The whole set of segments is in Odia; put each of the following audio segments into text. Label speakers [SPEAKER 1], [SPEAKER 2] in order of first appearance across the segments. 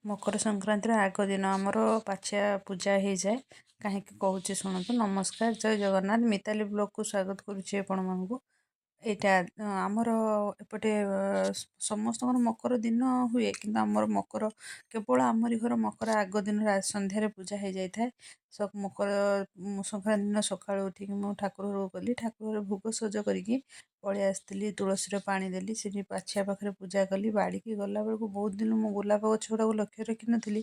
[SPEAKER 1] ମକର ସଂକ୍ରାନ୍ତିର ଆଗ ଦିନ ଆମର ପାଛିଆ ପୂଜା ହେଇଯାଏ। କାହିଁକି କହୁଛି ଶୁଣନ୍ତୁ। ନମସ୍କାର, ଜୟ ଜଗନ୍ନାଥ। ମିତାଲି ବ୍ଲଗକୁ ସ୍ୱାଗତ କରୁଛି ଆପଣମାନଙ୍କୁ। ଏଇଟା ଆମର ଏପଟେ ସମସ୍ତଙ୍କର ମକର ଦିନ ହୁଏ, କିନ୍ତୁ ଆମର ମକର କେବଳ ଆମରି ଘର ମକର ଆଗ ଦିନ ସନ୍ଧ୍ୟାରେ ପୂଜା ହେଇଯାଇଥାଏ। ମକର ସଂକ୍ରାନ୍ତି ଦିନ ସକାଳୁ ଉଠିକି ମୁଁ ଠାକୁର ଘରକୁ ଗଲି। ଠାକୁର ଘରେ ଭୋଗ ସଜ କରିକି ପଳେଇ ଆସିଥିଲି। ତୁଳସୀର ପାଣି ଦେଲି, ସେଠି ପାଛିଆ ପାଖରେ ପୂଜା କଲି। ବାଡ଼ିକି ଗଲାବେଳକୁ ବହୁତ ଦିନ ମୁଁ ଗୋଲାପ ଗଛ ଗୁଡ଼ାକୁ ଲକ୍ଷ୍ୟ ରଖିନଥିଲି।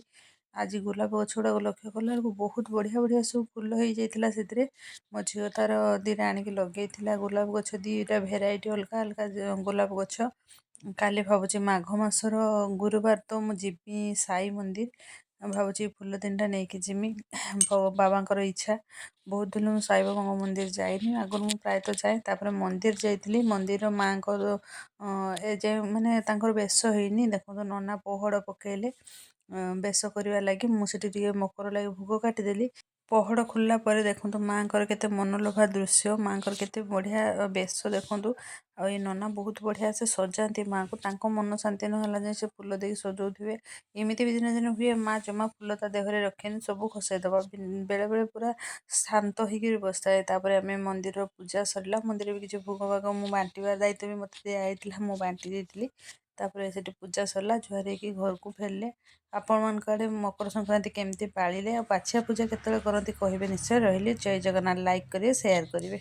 [SPEAKER 1] ଆଜି ଗୋଲାପ ଗଛ ଗୁଡ଼ାକୁ ଲକ୍ଷ୍ୟ କଲାବେଳକୁ ବହୁତ ବଢ଼ିଆ ବଢ଼ିଆ ସବୁ ଫୁଲ ହେଇଯାଇଥିଲା। ସେଥିରେ ମୋ ଝିଅ ତାର ଦୁଇଟା ଆଣିକି ଲଗେଇଥିଲା ଗୋଲାପ ଗଛ, ଦୁଇଟା ଭେରାଇଟି ଅଲଗା ଅଲଗା ଗୋଲାପ ଗଛ। କାଲି ଭାବୁଛି ମାଘ ମାସର ଗୁରୁବାର ତ ମୁଁ ଯିବି ସାଇ ମନ୍ଦିର। ଭାବୁଛି ଫୁଲ ତିନିଟା ନେଇକି ଯିମି, ବାବାଙ୍କର ଇଚ୍ଛା। ବହୁତ ଦିନ ମୁଁ ସାଇବାବାଙ୍କ ମନ୍ଦିର ଯାଇନି। ଆଗରୁ ମୁଁ ପ୍ରାୟତଃ ଯାଏ। ତାପରେ ମନ୍ଦିର ଯାଇଥିଲି। ମନ୍ଦିର ମାଆଙ୍କର ଏ ଯାଏ ମାନେ ତାଙ୍କର ବେଶ ହେଇନି। ଦେଖନ୍ତୁ, ନନା ପହଡ଼ ପକେଇଲେ ବେଶ କରିବା ଲାଗି। ମୁଁ ସେଠି ଟିକେ ମକର ଲାଗି ଭୋଗ କାଟିଦେଲି। ପହଡ଼ ଖୋଲିଲା ପରେ ଦେଖନ୍ତୁ ମାଆଙ୍କର କେତେ ମନଲୋଭା ଦୃଶ୍ୟ, ମାଆଙ୍କର କେତେ ବଢ଼ିଆ ବେଶ ଦେଖନ୍ତୁ। ଆଉ ଏ ନନା ବହୁତ ବଢ଼ିଆ ସେ ସଜାନ୍ତି ମାଆଙ୍କୁ। ତାଙ୍କ ମନ ଶାନ୍ତି ନହେଲା ଯାଏଁ ସେ ଫୁଲ ଦେଇକି ସଜଉଥିବେ। ଏମିତି ବି ଦିନେ ଦିନେ ହୁଏ, ମା ଜମା ଫୁଲ ତା ଦେହରେ ରଖେନି, ସବୁ ଖସେଇଦେବ। ବେଳେବେଳେ ପୁରା ଶାନ୍ତ ହେଇକିରି ବସିଥାଏ। ତାପରେ ଆମେ ମନ୍ଦିର ପୂଜା ସରିଲା। ମନ୍ଦିର ବି କିଛି ଭୋଗ ଭାଗ ମୁଁ ବାଣ୍ଟିବା ଦାୟିତ୍ୱ ବି ମୋତେ ଦିଆହେଇଥିଲା, ମୁଁ ବାଣ୍ଟି ଦେଇଥିଲି। ତାପରେ ସେଠି ପୂଜା ସରିଲା, ଜୁହାର ହେଇକି ଘରକୁ ଫେରିଲେ। ଆପଣମାନଙ୍କ ଆଡ଼େ ମକର ସଂକ୍ରାନ୍ତି କେମିତି ପାଳିଲେ ଆଉ ପାଛିଆ ପୂଜା କେତେବେଳେ କରନ୍ତି, କହିବେ ନିଶ୍ଚୟ। ରହିଲି, ଜୟ ଜଗନ୍ନାଥ। ଲାଇକ୍ କରିବେ, ସେୟାର କରିବେ।